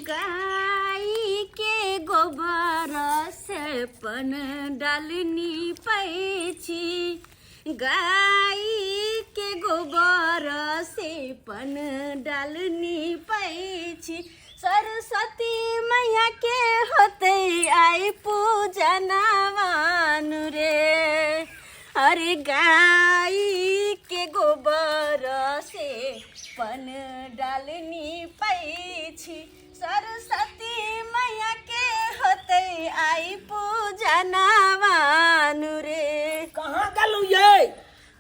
गाय के गोबर से पन डालनी पैछी, गाय के गोबर से पन डालनी पैछी। सरस्वती मैया के होते आई पूजा नवान रे। अरे गाय के गोबर से पन डालनी पैछी, सरस्वती मैया के होते आई पूजा नवान रे। कहाँ गेलहुँ ये?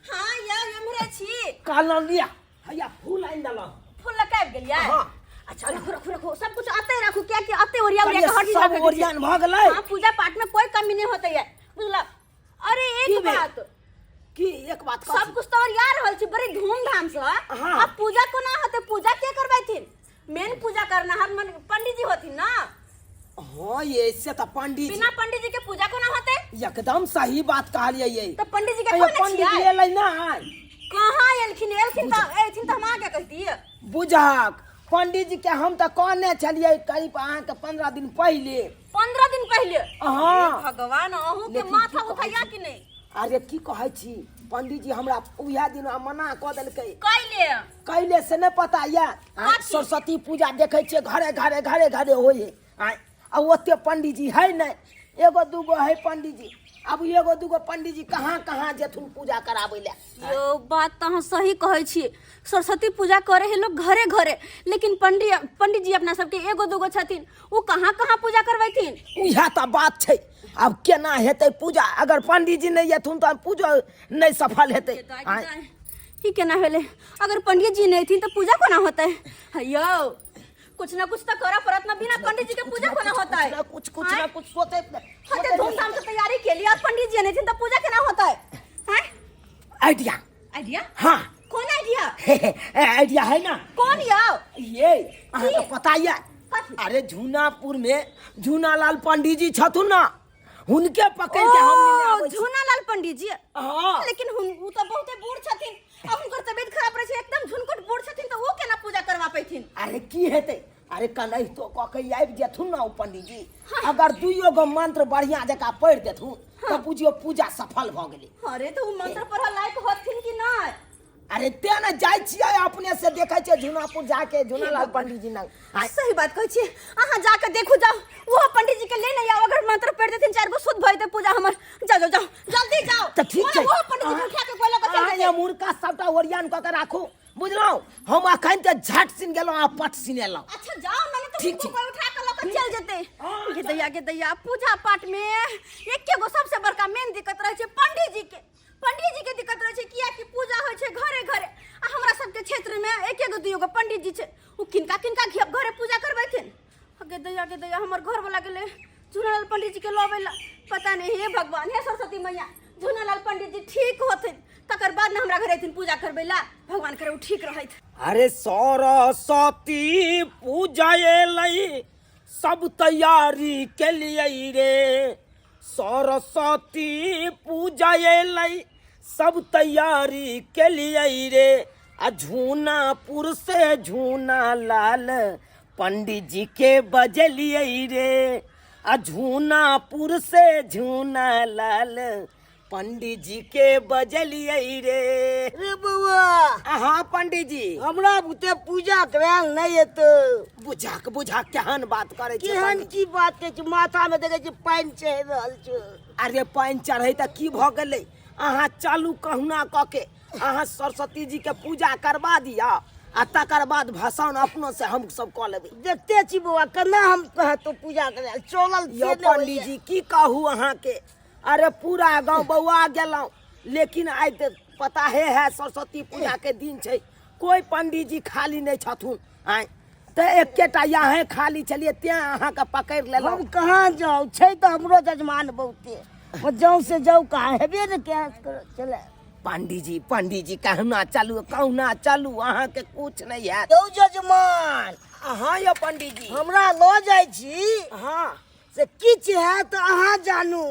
हाँ यौ, एम्हरे छी। कहलहुँ लिया, हैया फूल आनि देलहुँ। फूल लऽ के आबि गेलियै? हाँ। अच्छा, रखू रखू रखू, सब कुछ आते रखू, क्या कि आते ओरिया ओरिया के हर चीज सब रखे के छै। ओरियान भऽ गेलै। हाँ, पूजा पाठ में कोई कमी नहीं होते है, बुझल? अरे की एक भेल? बात। की एक बात? सब कुछ तो ओरिया रहल छै बड़ी धूमधाम से। हाँ। अब पूजा कोना होते? पूजा के करबैथिन? मेन पूजा करना हर मन पंडित जी होथिन ना? हाँ, ये से तऽ पंडित जी। बिना पंडित जी के पूजा कोना होते? एकदम सही बात कहलियै ये। तो पंडित जी के अयो, कोन पंडित जी छियै? एलै नहि? कहाँ एलखिन? एलखिन तऽ एलखिन तऽ हम अहाँके कहतियै। बुझक पंडित जी के हम तऽ कहने छलियै करीब अहाँके 15 दिन पहिले। 15 दिन पहिले? हाँ। हे भगवान, अहूँ के लेकिन माथा की कहै उठैया छी? कि नहि? अरे की कहै छी, पंडित जी हमरा उएह दिन मना कऽ देलकै। कैले? कैले से नहि पता यऽ। कथी? सरस्वती पूजा देखै छियै घरे घरे घरे घरे होइ है। आँय, आ ओते पंडित जी है नहि, एगो दूगो है पंडित जी। अब एगो दूगो पंडित जी कहाँ कहाँ जेथुन पूजा कराबै लए? यो बात तऽ अहाँ सही कहै छी। सरस्वती पूजा करे है लोग घरे घरे, लेकिन पंडित जी अपना सबके एगो दूगो छथिन, ओ कहाँ कहाँ पूजा करबैथिन? उएह तऽ बात छै। आब केना हेतै पूजा? अगर पंडित जी नहि एथुन तऽ पूजा नहि सफल हेतै। आँय, ई केना भेलै? अगर पंडित जी नहि एथिन तऽ पूजा कोना होतै? यौ, कुछ ना कुछ तऽ करऽ पड़त ना। बिना पंडित जी के पूजा कोना होतै? कुछ ना कुछ, कुछ ना कुछ सोचै। हते धूमधाम से तैयारी के लिए और पंडित जी नहीं एथिन तऽ पूजा केना होतै? हैं? आइडिया। आइडिया? हाँ। कौन आइडिया? आइडिया है ना। कौन यौ? ये अहाँके पता यऽ? कथी? अरे झूनापुर में झूनालाल पंडित जी छथुन ना, हुनके पकड़ के हम लेने ओ आबै छी। झूनालाल पंडित जी? हाँ। लेकिन हुन उ तऽ बहुते बूढ़ छथिन आ हुनकर तबियत खराब रहै छै, एकदम झुनकुट बूढ़ छथिन, तऽ ओ केना पूजा करवा पैथिन? अरे की हेतै? अरे कनहितो कऽ के आबि जेथुन ना ओ पंडित जी। अगर दुइयो गो मंत्र बढ़िया जकाँ पढ़ि देथुन तऽ बुझियौ पूजा सफल भऽ गेलै। अरे तऽ उ मंत्र पढ़ऽ लायक होथिन कि नहि? अरे तें ने जाइ छियै, अपने से देखै छियै झुनापुर जाके झुनालाल पंडित जी लग। आँय, सही बात कहै छियै अहाँ। जाके देखू, जाउ, ओहो पंडित जी के लेने आउ। अगर मंत्र पढ़ि देथिन चारि गो, शुद्ध भऽ जेतै पूजा हमर। जाउ जाउ जाउ, जल्दी जाउ। तऽ ठीक छै। ओहो पंडित जी के उठा के गोला के चल अहाँ जेतै। अमुरका सबटा ओरियान कऽ के राखू, बुझलहुँ? हम अखन तऽ झट सिन गेलहुँ आ पट सिन एलहुँ। अच्छा जाओ ना, नहीं तो ठीक हुनको छै। कोई उठा के लऽ के चल जेतै। हाँ, गे दैया, गे दैया, पूजा पाठ में एके गो सबसे बड़का मेन दिक्कत रहै छै पंडित जी के। पंडित जी के दिक्कत रहै छै, कियाकि पूजा होइ छै घरे घरे आ हमरा सबके क्षेत्र में एके गो दुइयो गो पंडित जी छै। उ किनका किनका घरे पूजा करबैथिन? गे दैया, गे दैया, हमर घर वाला गेलै झूनालाल पंडित जी के लबै ला। पता नहीं, हे भगवान, हे सरस्वती मैया, झूनालाल पंडित जी ठीक होथिन तकर बाद ने हमरा घर अयथिन पूजा करबै ला। भगवान करे उ ठीक रहथि। अरे सरस्वती पूजा एलै, सब तैयारी के लिए रे। सरस्वती पूजा एलै, सब तैयारी के लिए रे। आ झूनापुर से झूना लाल पंडित जी के बजलिए रे। आ झूनापुर से झूना लाल पंडित जी के बजलिए रे। रे बौआ। हाँ पंडित जी। हमरा बुते पूजा करायल नहि एतौ। बुझाक बुझाक केहन बात करै छै केहन पंडित? की बात कहै छी? माथा मे देखै छी पानि चढ़ि रहल छै। अरे पानि चढ़ै तऽ की भऽ गेलै? अहाँ चलू, कहुना कऽ के अहाँ सरस्वती जी के पूजा करवा दिअ आ तकर बाद भसान अपनो से हम सब कऽ लेबै। देखते छी बौआ, केना हम हेतौ पूजा करायल चलल से यौ नहि पंडित होइए। जी, की कहू अहाँके, अरे पूरा गाँव बौआ गेलहुँ, लेकिन आइ तऽ पता हे है सरस्वती पूजा के दिन छै, कोई पंडित जी खाली नहि छथुन। आँय, तऽ एकेटा यहाँ खाली छलियै, तें अहाँके पकड़ि लेलहुँ। हम कहाँ जाउ? छै तऽ हमरो जजमान बहुते, जाउ से जाउ कहाँ हेबे ने क्या चले। पंडित जी, पंडित जी, कहुना चलू, कहुना चलू, अहाँके कुछ नहि हैत। यौ जजमान। हाँ यौ पंडित जी। हमरा लऽ जाइ छी। हाँ। से किछु हैत अहाँ जानू।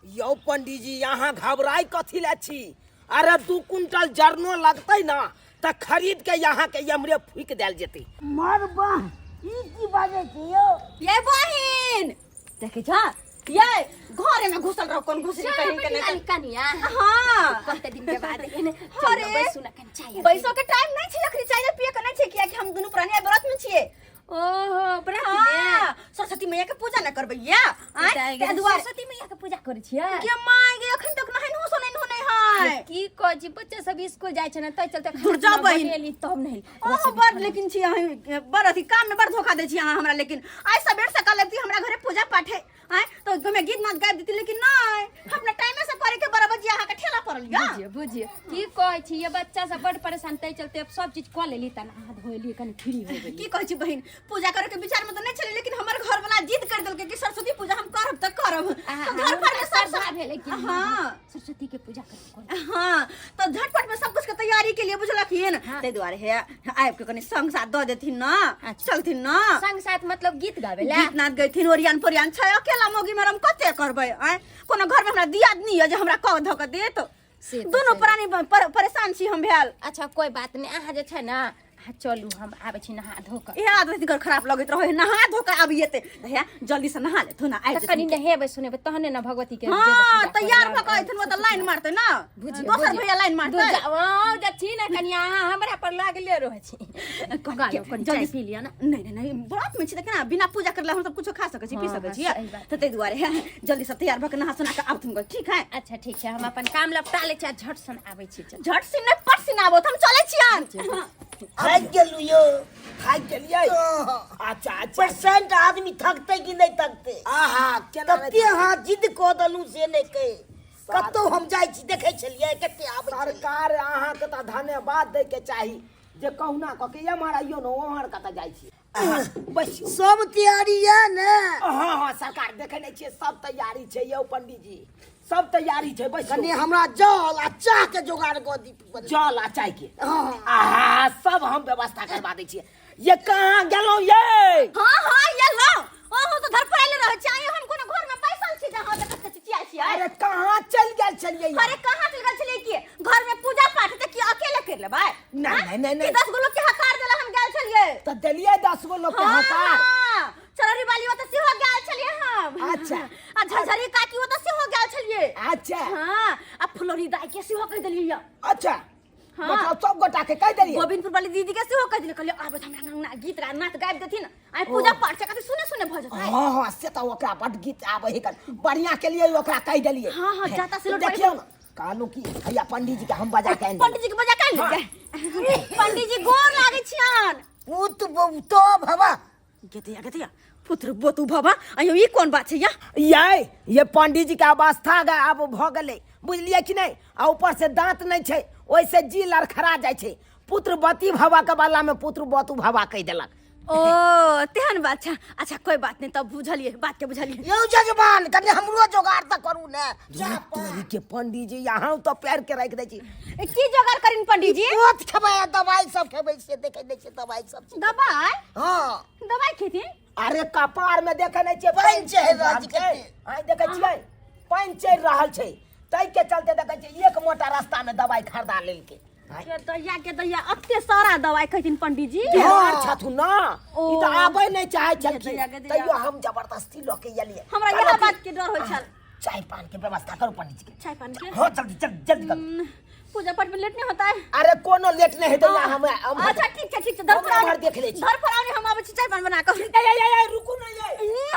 यौ पंडित जी, अहाँ घबराइ कथी लए छी? अरे 2 कुंटल जरनो लगतै ना तऽ खरीद के यहाँ के एमरे फूकि देल जेतै। मर बाह, ई की बाजै छी यौ? ये बहिन देखै छ, ये घरे में घुसल रहो, कोन घुसरी कहीं के नहीं। कनिया। हाँ। कते दिन के बाद एने। अरे। बैसू ना, कनि चाय। बैसो के टाइम नहीं छै अखनी, चाय पिए के नहीं छै, कियाकि हम दुनू प्राणी आइ व्रत में छियै। ओहो, व्रत में? हाँ, सरस्वती मैया के पूजा न करबै या आँय? ताहि दुआरे। सरस्वती मैया के पूजा करै छियै? के my गे, अखन तक नहेन हो सोनेन हो नहीं है। की कहै छी, बच्चा सब स्कूल जाइ छै ने, तै चलते दूर जाउ बहिन। बनेली तब नहीं। अहाँ बड़ लेकिन छी अहाँ बड़ अथी, काम में बड़ धोखा दै छी अहाँ हमरा। लेकिन आइ सबेर सकाल लगती हमरा घरे पूजा पाठ है आँय, तो हमें गीत नाच गाबि देती, लेकिन नहीं, अपना टाइमे से करे के 12 बजे अहाँ के ठेला पड़ल या। बुझियो बुझियो, की कहै छी, ये बच्चा सब बड़ परेशान, तै चलते अब सब चीज कऽ लेली तन हाथ धोली, कनि फ्री हो गेली। की कहै छी बहिन, पूजा करे के विचार में तो नहीं छलै, लेकिन हमर घर वाला जिद कर देलकै कि सरस्वती पूजा हम करब तऽ करब। तो घर पर में सब श्रद्धा भेलै कि हाँ, सरस्वती के पूजा करब। हाँ, तो झटपट में सब कुछ के तैयारी के लिए बुझलखिन, ताहि दुआरे हे आबि के कनि संग साथ दऽ देथिन न। अच्छा। चलथिन न। संग साथ मतलब गीत गाबै ला? गीत नाद गैथिन, ओरियान पोरियान छै, अकेला मौगी में हम कते करबै आँय? कोनो घर में हमरा दियादनी यऽ जे हमरा कऽ धऽ कऽ देत? से तऽ दुनू छै। प्राणी परेशान छी हम भेल। अच्छा, कोई बात नहि, अहाँ जे छै ने, अहाँ चलू, हम आबै छी नहा धो कऽ। इएह आदत हिनकर खराब लगैत रहै है, नहा धो कऽ आबिये ते हे, जल्दी से नहा लेथुन आ आबि तऽ कनि जेथुन। नहेबै सुनेबै तहने ने भगवती के जेबै हाँ, पूजा करऽ। तैयार भऽ कऽ अयथिन, ओ तऽ लाइन मारतै ने। बुझियौ, दोसर बुझियौ। भैया लाइन मारतै। जे छी ने कनि, अहाँ हमरा पर लागले रहै छी। कहलियै, कनि जल्दी चाय पी लिअ ने। नहीं नहीं नहीं, व्रत में छी तऽ केना बिना पूजा करला हम सब कुछो खा सकै छी, पी हाँ, सकै हाँ, छी? सही बात। तऽ ताहि दुआरे हे, जल्दी से तैयार भऽ कऽ नहा सोना कऽ आबथुन गऽ, ठीक है? अच्छा ठीक छै, हम अपन काम लपटा लै छी आ झट सन आबै छी, चल। झट से नहि, पट से आबो, हम चलै छियन। थाकि गेलहुँ यौ। थाकि गेलियै? अच्छा अच्छा। परसेंट आदमी थकतै कि नहि थकतै? आहा, केना नहि? कते अहाँ जिद कऽ देलहुँ से नहि कहि। कतौ हम जाइ छी, देखै छलियै कते आबै छलै। सरकार अहाँके तऽ धन्यवाद दै के चाही जे कहुना कऽ के एम्हर आइयो ने, ओम्हर कतऽ जाइ छी अहाँ, बैसियौ। सब तैयारी यऽ ने? हँ हँ सरकार, देखै नहि छियै, सब तैयारी छै यौ पंडीजी, सब तैयारी छै, बैसियौ। कनि हमरा जल आ चाह के जोगाड़ कऽ दी। जल आ चाय के? हँ। आहा, सब हम व्यवस्था करवा दै छियै। ये कहाँ गेलहुँ ये? हाँ हाँ, ये लो, अहूँ तऽ धरफड़ायले रहै छी। आइयो हम कोनो घर में बैसल छी जे अहाँ देखैत चिचियाइ छियै? अरे, कहाँ चलि गेल छलियै? अरे, कहाँ चलि गेल छलियै की? घर में पूजा पाठ तऽ की अकेले कर लेबै? नहि, नहि, नहि, कि नहि। 10 गो लोग के हकार देला हम गेल छलियै। तऽ देलियै 10 गो लोग के हकार? हाँ, चरौरी वाली ओतऽ सेहो गेल छलियै हम। अच्छा। आ झरझरी काकी ओतऽ सेहो गेल छलियै। अच्छा। हाँ, आ फुलौरी दाई के सेहो कहि देलियै यऽ। अच्छा। हाँ। मतलब सब गोटा के कहि देलियै? गोविंदपुर वाली दीदी के सेहो कहि देलियै, कहलियै आबै तऽ हमरा अंगना गीत गा नाच गाबि देथिन, आइ पूजा पाठ छै, कथी सुने सुने भऽ जेतै। हँ हँ, से तऽ ओकरा बड गीत आबै है कन, बढ़िया के लिए ओकरा कहि देलियै। हाँ, हाँ, जाता सिलौट देखियौ ने, कहलहुँ कि हैया पंडीजी के हम बजा के आनि देबै। पंडीजी के बजा के आनि लेलियै। पंडीजी, गोर लागै छियन। पुत बहुतो भवा। गेतिया गेतिया, पुत्र बोतू भवा, अयो ई कोन बात छै या? ये ये पंडीजी के अवस्था आब भऽ गेलै, बुझलियै कि नहि? आ ऊपर से दाँत नहि छै, ओहिसे जी लड़खड़ा जाइ छै। पुत्र बती भवा के बदला में पुत्र बतू भवा कहि देलक। ओ, तेहन बात छै। अच्छा, कोई बात नहीं, तब बुझलियै बात के, बुझलियै। यौ जजमान, कनि हमरो जोगाड़ तऽ करू ने। ये तोरी के पंडीजी, यहाँ तो पैर के राखि दै छी। ए, की जोगाड़ करीन पंडीजी? पोत खेबै आ दवाई सब खेबै, से देखै नहि छियै, दवाई सब छै। दवाई? हँ। दवाई खेथिन? अरे, कपार में देखे नहीं छियै, पानि चढ़ि रहल छै। आइ देखै छियै, पानि चढ़ि रहल छै, ताहि के चलते देखै छियै एक मोटा रास्ता में दवाई खरीदा लेलकै। के दैया के दैया, अते सारा दवाई खेथिन पंडीजी? बीमार छथुन ना। ओ। ई तऽ आबै नहि चाहै छलखिन। दैया के दैया। तैयो हम जबरदस्ती लऽ के एलियै। हमरा कहलहुँ इएह कि बात के डर होइ छल। चाय पान के व्यवस्था करू पंडीजी के। चाय पान के? हाँ, जल्दी जल्दी जल्दी करू। पूजा पाठ में लेट नहीं होता है? अरे, कोनो लेट नहीं हेतै। हम अच्छा, ठीक छै, ठीक छै। धर हम एम्हर देख लै छी। धर पर आउने, हम आबै छी चाय पान बना कऽ। ए, ए, ए, ए, रुकू ने ये।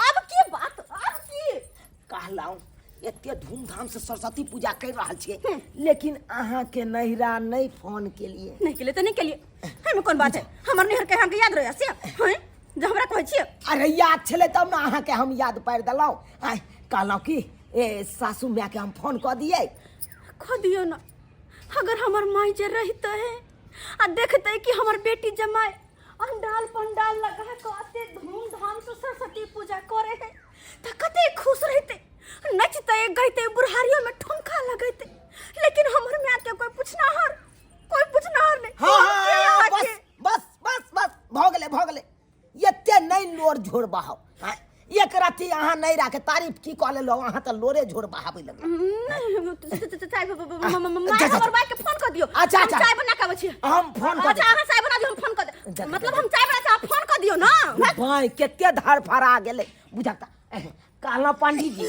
आब की बात, आब की? कहलहुँ एते धूमधाम से सरस्वती पूजा कर रहल छियै, लेकिन अहाँ के नहिरा नहि फोन केलिए। नहीं केलिए तऽ नहीं केलिए, एहिमे कोन बात है? हमर नैहर के अहाँके याद रहै से हैं जे हमरा कहै छियै? अरे, याद छलै तब ने अहाँके हम याद पारि देलहुँ। आइ कहलहुँ कि ए सासू मायके हम फोन कऽ दियै। कऽ दियौ ने। अगर हमर माय जे रहितै आ देखतै कि हमर बेटी जमाय अंडाल पंडाल लगा कऽ अते धूमधाम से सरस्वती पूजा करे है, तऽ कते खुश रहितै, नचतै गैतै, बुढ़ारियो में ठुमका लगैतै। लेकिन हमर माय के कोई पूछनाहर, कोई पूछनाहर नहीं। हाँ हम के हाँ, अहाँके? बस बस बस बस, भऽ गेलै भऽ गेलै, एते नहि लोर झोर बहाउ। हाँ, एक रत्ती अहाँ नहि राखे तारीफ की कऽ लेलहुँ अहाँ तऽ लोरे झोर बहाबै लगलहुँ। चाय माय हमर माय के फोन कर दियो। अच्छा, हम अच्छा। चाय बना के आबै छी। हम फोन कऽ अच्छा अहाँ चाय बना दियो, हम फोन कर जा, दे जा, मतलब जा। हम चाय बना के अहाँ फोन कर दियो ना। भाई कते धार फरा गेलै बुझता। कहलहुँ पंडित जी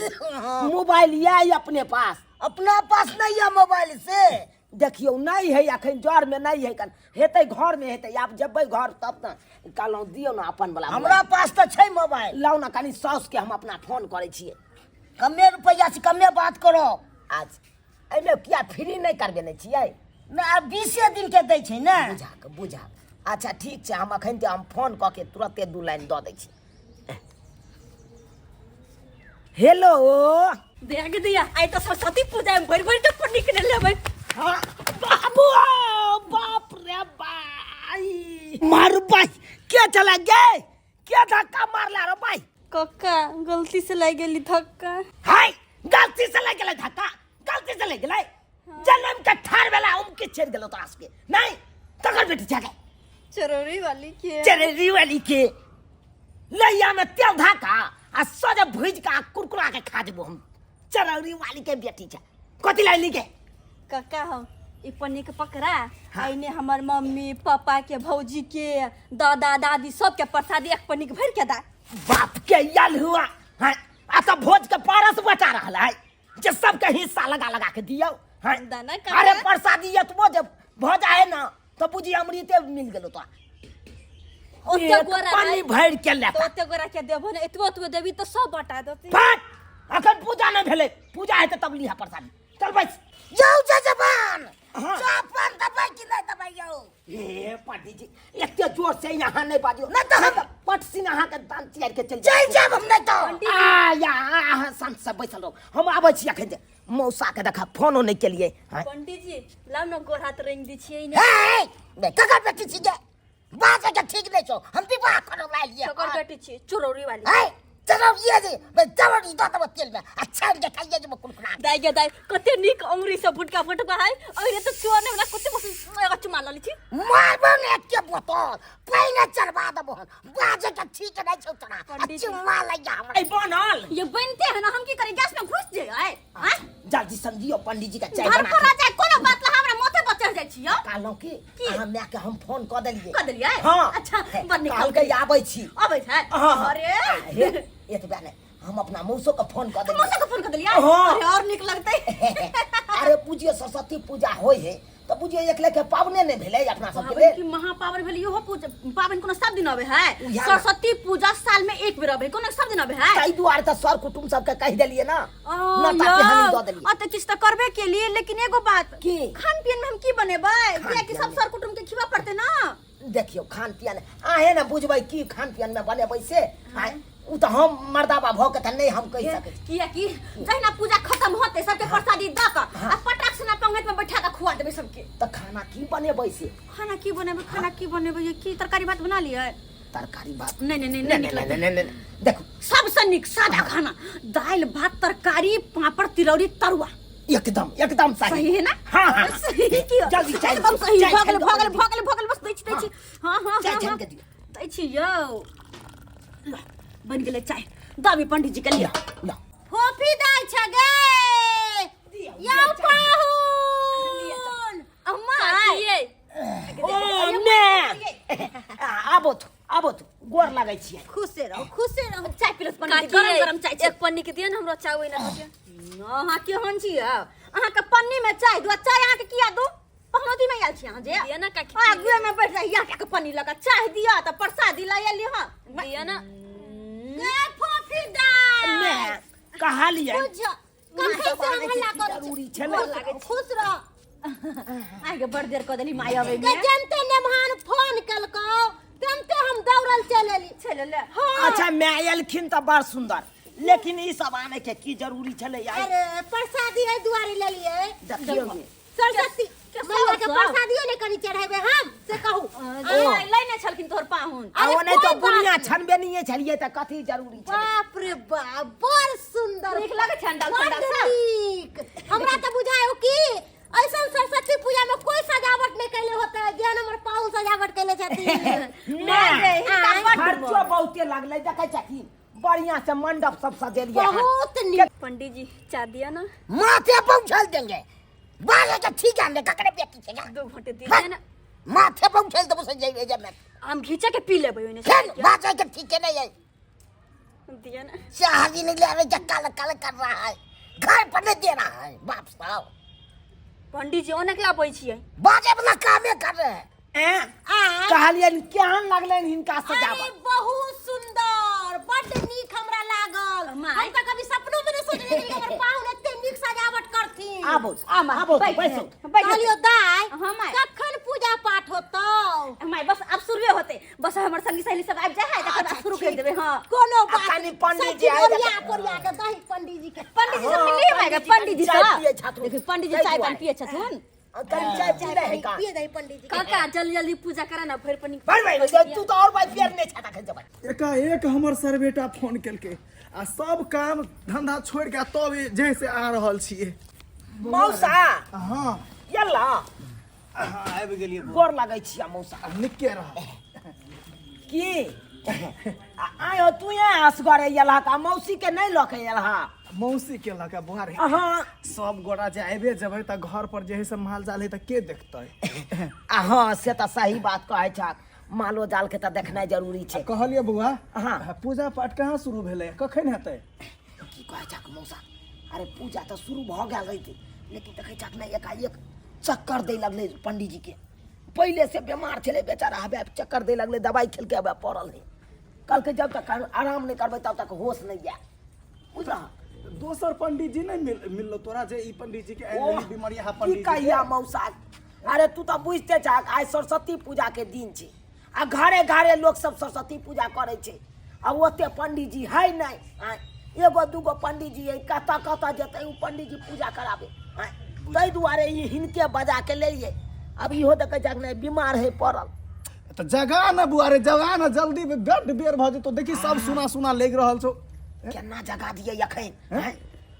मोबाइल ये अपने पास? अपना पास नहीं है मोबाइल से। देखियौ नहीं है अखन जर में नहीं है, कन हेतै घर में हेतै, आब जेबै घर तब ने। कहलहुँ दियौ ने अपन वाला। हमरा पास तऽ छै मोबाइल। लाउ ने कनि साउस के हम अपना फोन करै छियै। कमे रुपैआ से कमे बात करो। आज एहिमे किया फ्री नहि करबेने छियै? नहि आब 20 दिन के दै छै ने। बुझा कऽ बुझा। अच्छा ठीक छै, हम अखन तऽ हम फोन कऽ के तुरते 2 लाइन दऽ दै छी। हेलो देख दिया आइ तऽ सरस्वती पूजा में भरि भरि के पन्नी के लेबै। हाँ, बाबू बाप रे बाई मारू बाई के चला गए के धक्का मारला रे बाई? कक्का गलती से लागि गेली धक्का। हाय गलती से लागि गेलै धक्का, गलती से लागि गेलै। जन्म के ठार भेला हम के छेड़ गेलो तोरा सबके नहीं तकर बेटी छे चरौरी वाली के। चरौरी वाली के लैया में तेल धाका आ सज भुज के आ कुरकुरा के खा जेबो हम। चरौरी वाली के बेटी छे कथी लाइली के? कक्का हम ई पन्नी के पकड़ा आइने हमर मम्मी पापा के भौजी के दादा दादी सबके प्रसादी एक पन्नी के भर के दा। बाप के यल हुआ हैं आ तो भोज के पारस बचा रहल है जे सबके हिस्सा लगा लगा के दियौ हैं। दाना कक्का। अरे प्रसादी एतबो जब भऽ जाए ना तो बुझी अमृते मिल गेलो तोरा। ओते एक गोरा पानी भरि के लेता। तो ओते गोरा के देबो ने, एतबो एतबो देबी तो सब बटा देती। फट अखन पूजा नहीं भेलै, पूजा हेतै तब लिहा प्रसादी। चल बैस। जाउ जजमान। हाँ। चापन दबाई कि नहीं दबाई यौ? ए पंडित जी एते जोर से यहाँ नहीं बाजियो नहीं तो हम पट सिंह अहाँ के दान चियार के चल जाय जाब हम नहीं तो। आ या अहाँ शांत से बैसल रहो, हम आबै छी अखन। मौसा के देखा फोनो नहीं केलिए। हाँ। पंडित जी लाउ न गोर हाथ रंग दी छियै ने। हे बे ककर बेटी छी गे? बाजे के ठीक नहीं छौ, हम विवाह करो लाइल ये। ककर बेटी छी? चोरौरी वाली। हे चलो ये जे बे चरौरी दऽ देबो तेल में आ छानि के खाइए जेबो कुरकुरा। दाइ गे दाइ कते नीक अंगुरी से भुटका भुटका है, अरे तो चोर ने हमरा कते मस्त एगो चुमा लली छी। मारबो ने एके बोतल पहिने चढ़वा देबो हम, बाजे के ठीक नहीं छौ तोरा आ पंडित जी। चुमा लैया हमरा। ए बनल ये बनते है ना, हम की करी गैस में घुस जे आए। हां जल्दी समझियो पंडित जी का चाय घर बना पर के। आ जाए कोनो बात ला हमरा माथे पर चढ़ जाय छी यौ। कहलहुँ की की? अहाँ माय के हम फोन कऽ देलियै। कऽ देलियै? हाँ। अच्छा, हे, बड़ नीक। कहलकै आबै छी। अबै छै? हाँ, हाँ। अरे। हे, एतबे नहि हम अपना मौसो के फोन कऽ देलियै। मौसा के फोन कऽ देलियै? हाँ। अरे और नीक लगतै। अरे पूजियो सरस्वती पूजा होय है तऽ बुझियो एक लेखे पावने नहि भेलै अपना सबके पाबनि लेल। की महापावन भेलै इहो पूजा पाबनि कोनो सब दिन अबै है? उएह ने। सरस्वती पूजा साल में एक बेर अबै है, कोनो सब दिन अबै है? ताहि दुआरे तऽ सर कुटुम्ब सबके कहि देलियै ना, ओ, नता पिहानी यौ, दऽ देलियै। अ तऽ किछु तऽ करबे केलियै, लेकिन एगो बात की? खान पियन में हम की बनेबै? कियाकि सब पियन सर कुटुम्ब के खिबा पड़तै ना। देखियौ खान पियन अहें ने बुझबै की खान पियन में बनेबै से। आँय, उ तऽ हम मर्दाबा भऽ के तऽ नहि हम कहि सकै छी। कियाकि जहिना पूजा खत्म होतै सबके प्रसादी दऽ कऽ आ पटाक से ना पंगत में बैठा कऽ खुआ देबै सबके। तऽ खाना की बनेबै से? खाना की बनेबै, खाना की बनेबै? ये की तरकारी भात बना लियै? तरकारी भात नहीं, नहीं, नहीं, नहीं, नहीं, नहीं, नहीं, नहीं, नहीं, देखो सबसे नीक सादा खाना दालि भात तरकारी पापड़ तिलौरी तरुआ। एकदम एकदम सही। सही है ना? हाँ, हाँ, सही की जल्दी चाय एकदम सही। चाय भऽ गेल छानि भऽ गेल कऽ भऽ गेल भऽ गेल बस दै छी दै छी। हाँ हाँ चाय हाँ छानि हाँ कऽ दियौ। दै छी यौ। ल बनि गेलै चाय, दाबी पंडित जी के लिअ। ल फोफी दाइ छ गे यौ पाहुन। अम्मा काकिये। ओ मैं आबो तो आबो तो गोर लगै छियै। खुशे रहो खुशे रहो। चाय पी लो पंडित जी, काकिये, गरम गरम चाय छै। एक पन्नी के दिअ ने हमरो चाय ओहिना दऽ दिअ। अहाँ केहन छी यौ? अहाँके पन्नी में चाय दू आ चाय अहाँके किया दू? पहनौती में आयल छी अहाँ जे। दिअ ना काकी। आगुए में बैठ जाइ यहाँ के पन्नी लगा चाय दिअ तऽ प्रसादी लऽ एली हँ। दिअ ना। गे फोफी दाइ। मैं कहलियै बुझ कखन से हम हल्ला करै छी। जरूरी छलै। गोर लागै छी। खुश रह। आइ बड़ देर कऽ देली माय अबै गे में। जनते नेमहान फोन केलकौ तमते हम दौड़ल चलि एली। चलि एलै। हाँ। अच्छा मैं एलखिन तऽ बड़ सुंदर, लेकिन ई सब आने के की जरूरी छलै यार? अरे प्रसादी एहि दुआरे लेलियै। देखियौ ने। सरस्वती के मैया के सब? प्रसादियो नहि कनी चढ़ेबै हम से कहू। आइ लैने छलखिन तोहर पाहुन। आ अरे ओ नहि तऽ कोइ बात बुनिया नहि। छनबे नहीं छलियै तऽ कथी जरूरी छलै? बाप रे बाप बड़ सुंदर नीक लगै छै अंडाल बड़ संडाल सब? नीक। हमरा तऽ बुझायो कि ऐसन सरस्वती पूजा में कोई सजावट नहीं कैले होता है जेहन हमर पाहुन सजावट कैले छथिन। नहि, हिनका बड्ड खर्चो बहुते लागलै देखै छथिन। बढ़िया से मंडप सब सजेलिए हन। बहुत नीक। पंडित जी चाह दिया ना। माथे पर उछल देंगे बाले के ठीक है ने ककरे बेटी छै जा। दो घंटे दीजिए ना। माथे पर उछल देबो से जइबे जब मैं। हम घीचा के पी लेबै ओने से। फिर बाजे के ठीक है नहीं है। दिया ना। चाह भी नहीं ले रहे, काल काल कर रहा है, घर पर नहीं दे रहा है बाप साहब। पंडित जी ओने के लाबै छियै। बाजे वाला कामे कर रहे हैं। ऐं, कहलियनि केहन लगलनि हिनका अरे सजावट? बहुत सुंदर, बड नीक हमरा लागल। माय। हम तऽ कभी सपनो में नहीं सोचने रहियै कि हमर पाहुन एते नीक सजावट करथिन। आबो आमा, आबो बैठ, बैसो। बैठ। कहलियो दाय, हाँ, माय। कखन पूजा पाठ होतौ? माय बस आब शुरुए होते, बस हमर संगी सहेली सब आबि जाय है तखन आब शुरू कर देबै। हाँ कोनो आ बात कनि नहीं। पंडित सब जी चीज आइ ओरिया पोरिया के दही पंडित जी के। पंडित जी सब मिलिए माय, पंडित जी चाय सब पियै छथुन। देखियौ पंडित जी ताहि चाय पान दुआरे। पियै छथुन। कनि चाय पी रहे का? पिए दही पंडित जी के। काका जल्दी जल्दी पूजा करा ना भरि पनी। भाई भाई तू तो और भाई पियर नहीं छता खन जब। एकाएक हमर सरबेटा फोन केलकै आ सब काम धंधा छोड़ि के तब जे से आ रहल छियै। मौसा। हाँ। यल्ला। हाँ, आबि गेलियै। गोर लगै छियै मौसा। निके रह। की आयो तू यहाँ असगरे यल्ला का मौसी के नहीं लके यल्ला? मौसी के लके बुआ रे। हाँ। सब गोरा जे आबे जेबै तऽ घर पर जे है से माल जाल है तऽ के देखतै? आ हाँ से तऽ सही बात कहै छक, मालो जाल के तऽ देखनाइ जरूरी छै। कहलियै बौआ। हाँ। पूजा पाठ कहाँ शुरू भेलै, कखन हेतै? की कहै छक मौसा? अरे पूजा तऽ शुरू भऽ गेल रहितै, लेकिन देखै छक ने एकाएक चक्कर दै लगलै पंडीजी के। पहिले से बीमार छलै बेचारा, हबे चक्कर दै लगलै, दवाइ खेलकै, हबे पड़ल है। कहलकै जब तक आराम नहि करबै तब तक होश नहि जायत, बुझलह? दोसर पंडित जी नहि मिललो तोरा जे ई पंडित जी के ओह, बीमारी है की पंडित जी के? कहिया मौसा, अरे तू तऽ बुझिते छहक आइ सरस्वती पूजा के दिन छै आ घरे घरे लोक सब सरस्वती पूजा करै छै आ ओते पंडित जी है नहि। आँय, एगो दूगो पंडित जी है, कतऽ कतऽ जेतै ओ पंडित जी पूजा कराबे? आँय, ताहि दुआरे ई हिनके बजा के लेलियै। अब इहो देखै छहक नहि बीमार है पड़ल। तऽ जगा न बुआ रे, जगा न जल्दी, बड्ड बेर भऽ जेतौ। देखी सब सुना सुना लागि रहल छौ। केना जगा दियै अखन? आँय?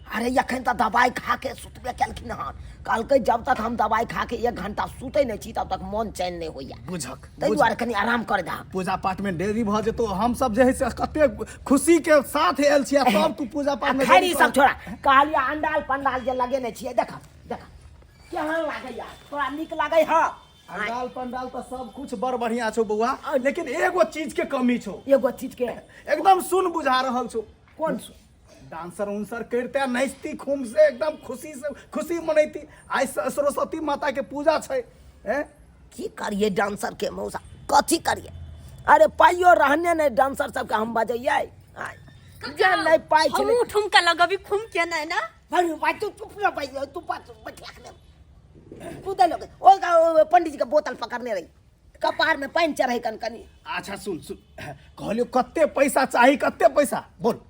अरे अखन तऽ दवाइ खा के सुतबे केलखिन हन। कहलकै जब तक हम दवाइ खा के 1 घंटा सुतै नहि छी तब तक मन चैन नहि होइया। बुझक ताहि दुआरे कनि आराम कर दह। पूजा पाठ में देरी भऽ जेतौ। हम सब जे है से कते खुशी के साथ आयल छियै, तब तू पूजा पाठ में खैर देरी ई सब कर। छोड़ा, कहलियै अंडाल पंडाल जे लगेने छियै, देख देख केहन लागैया तोरा? नीक लागै ह? अंडाल पंडाल तऽ सब कुछ बड़ बढ़िया छौ बौआ, लेकिन एगो चीज के कमी छौ। एगो चीज के? एकदम सुन बुझा रहल छौ। कोन सुन? डांसर उंसर करिते नाचती खूब से, एकदम खुशी से खुशी मनैती। आइ सरस्वती माता के पूजा छै। हैं? की करिए डांसर के मौसा, कथी करिए? अरे पाइयो रहने नहीं डांसर सबके हम बजैयै। आय, जे नहीं पाइ छलै। हमहूँ ठुमका लगबी खूम के नहि ना? भाई भाई तू चुप रह भाई, तू पास बैठिया के कूदे लोग। ओ पंडित जी के बोतल पकड़ने रही, कपार में पानि चढ़ै कन कनी। अच्छा सुन सुन, कहलियो कते पैसा चाही, कते पैसा बोल?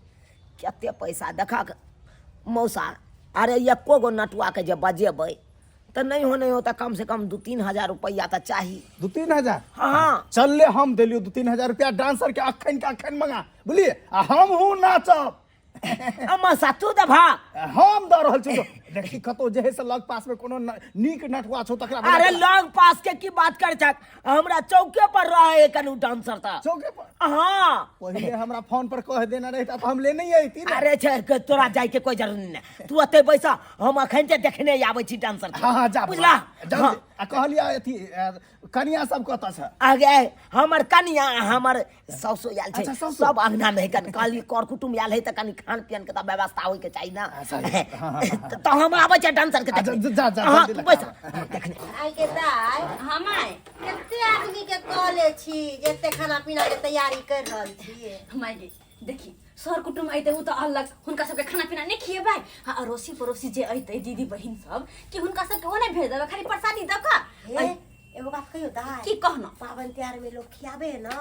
कते पैसा देखा मौसा, अरे एको गो नटुआ के जे बजेबै तऽ नहीं हो नहीं हो तऽ कम से कम 2-3 हजार रुपैआ तऽ चाही। 2-3 हजार? हाँ। चल ले, हम देलियो 2-3 हजार रुपया, डांसर के अखन के अखन मंगा, बुझलिए? आ हम हूँ नाचब। मौसा तू देबह? हम दऽ रहल छी। देखी कतौ जे है से लग पास में कोनो नीक नटुआ छौ तकरा बजा अरे के। लग पास के की बात कर छक, हमरा चौके पर रहे कनु डांसर त। चौके पर? हाँ। पहिले हमरा फोन पर कह देना रहता तऽ हम लेने अइती ने। अरे छै के तोरा जाय के कोई जरूरी नहीं, तू ओते बैसा, हम अखन जे देखने आबै छी डांसर के। हाँ हाँ जा बुझला? जल्दी। हाँ। आ कहलियै अथी कनिया सब कतऽ छै? आगे हमर कनिया हमर सासु आयल छै। अच्छा, सासु। सब अंगना में कन कहली कर कुटुम्ब आयल है तऽ कनि खान पियन के तऽ व्यवस्था होय के चाही ना। अच्छा, हाँ, हाँ, हाँ। तऽ हम आबै छै डांसर के अच्छा, देखने। जा, जा, हाँ, जल्दी तू लगा। बैस देखने। आइ के दाय। हाँ माय। कते आदमी के कहले छी जे एते खाना पीना के तैयारी कर रहल छी? माय गे देखी, सर कुटुम्ब अइतै उ तऽ अलग, हुनका सबके खाना पीना नहि खिएबै। हाँ अड़ोसी पड़ोसी जे अइतै दीदी बहिन सब कि हुनका सबके ओ नहि भेज देबै, खाली प्रसादी दऽ कऽ। हे एगो बात कहियो दाय? की कहना? पाबनि तिहार में लोग खियाबे है ना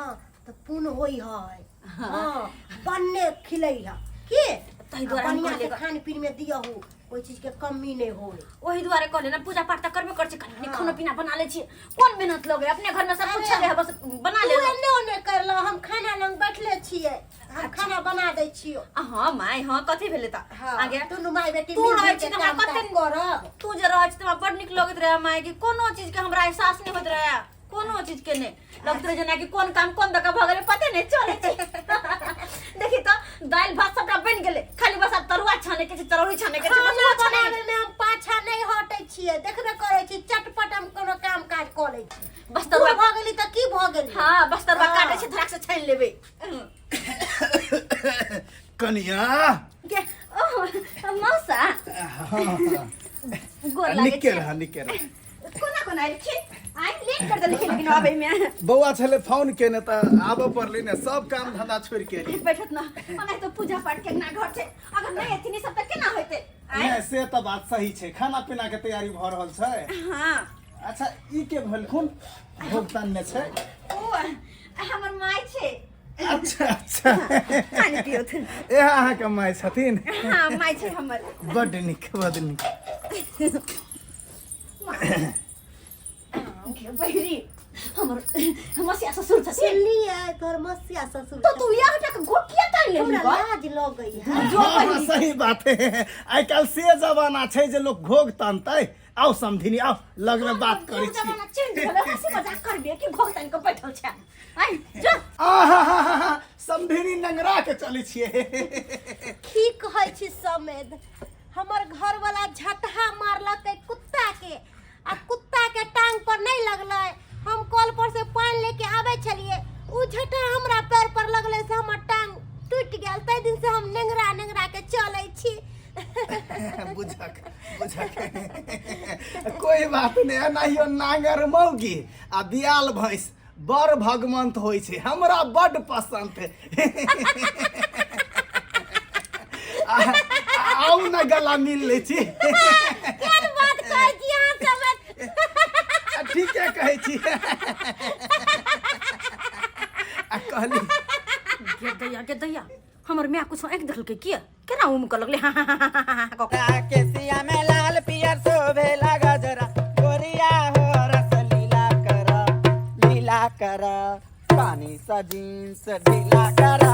तऽ पुण्य होई है। हाँ बन्ने खिलै है की ताहि दुआरे हम बढ़िया से कहलियै खान पीन में दियहु, कोई चीज के कमी नहीं होय। ओहि दुआरे कहले ना, पूजा पाठ तऽ करबे करै छी, कनि कनि खानो पीना बना लै छी, कोन मेहनत लगे? अपने घर में सब कुछ छलै है, बस बना तू ले। एने ओने करल, हम खाना लंग बैठले छियै, हम खाना बना दै छियो। हाँ माय हाँ, कथी भेलै तऽ? हाँ, आगे दुनू माय बेटी तू मिल रहै जुल छी के तऽ हमरा काम कते काज करब। तू जे रहै छी तऽ हमरा बड़ नीक लगैत रहै माय, कि कोनो चीज के हमरा एहसास नहि होइत रहै, कोनो चीज के नहि लगैत रहै, जेनाकि कोन काम कोन दऽ कऽ भऽ गेलै पते नहि चलै छै। देखी तऽ दालि भात सबटा बनि गेलै, खाली बस आब तरुआ छाने के छै, चरौरी छाने के छै, बस खाना ओ छाने। बनाबै में हम पाछा नहि हटै छियै, देखबे करै छी, चटपट हम कोनो काम काज कऽ लै छी। बस तरुआ बूढ़ भऽ गेली तऽ की भऽ गेली? हाँ, बस तरुआ हाँ। काटै छै, धड़ाक से छानि लेबै। कनिया के ओह मौसा, गोर लागै निके छै। रह, निके रह। कोना कोना एलखिन? आइ लेट कर देलखिन लेकिन आबै में। बौआ छलै फोन केने तऽ आबऽ पड़लै ने, सब काम धंधा छोड़ि के एलियै। बैठत ना, ओना तऽ पूजा पाठ के अंगना घर छै, अगर नहि एथिन ई सब तऽ केना होइतै? आइ नहि, से तऽ बात सही छै। खाना पीना के तैयारी भऽ रहल छै। हाँ। अच्छा, ई के भेलखुन भुगतान में छै? ओ हमर माय छै। अच्छा अच्छा। पानी पियोथिन। ए अहाँके माय छथिन? हाँ, माय छै हमर। बड्ड नीक, बड्ड नीक। बहिरी, हमर मसिया ससुर छथिन। सुनलियै, तोहर मसिया ससुर। तो तू इएह टा के गोप किया तानि लेलही? हमरा गो लाज लगै है। जो हाँ, हाँ, बहिरी। सही बात है। आइ काल्हि से जमाना छै जे लोक घोघ तानतै। आउ समधिनी, आउ लग में बात करै छी। जमाना चेंज भेलै, हंसी मजाक करबे कि घोघ तानि के बैठल छै? आइ जो। आहा, समधिनी, नंगरा के चलै छियै। की कहै छी समेद, हमर घरवाला झटहा मारलकै कुत्ता के आ कुत्ता के टांग पर नहीं लगलै। हम कल पर से पानि लेके आबै छलियै, उ झटहा हमरा पैर पर लगलै से हमर टांग टूटि गेल। ताहि दिन से हम नेंगरा नेंगरा के चलै छी। बुझक बुझक, कोई बात नहीं। एनाहियो नांगर मौगी आ बियाल भैंस बड़ भगवंत होइ छै, हमरा बड पसंद है। आउ ने, गला मिल लै छी। केहन बात कहै छी अहाँ समेत? ठीके कहै छी। आ कहली गे दैया, गे दैया, हमर माय कुछ आँखि देखलकै किया? केना उम कऽ लगलै? हाँ हाँ हाँ हाँ हाँ कऽ के। केसिया में लाल पियर शोभेला गजरा, गोरिया हो रस लीला कर, लीला कर। पानी सा जींस ढीला करा,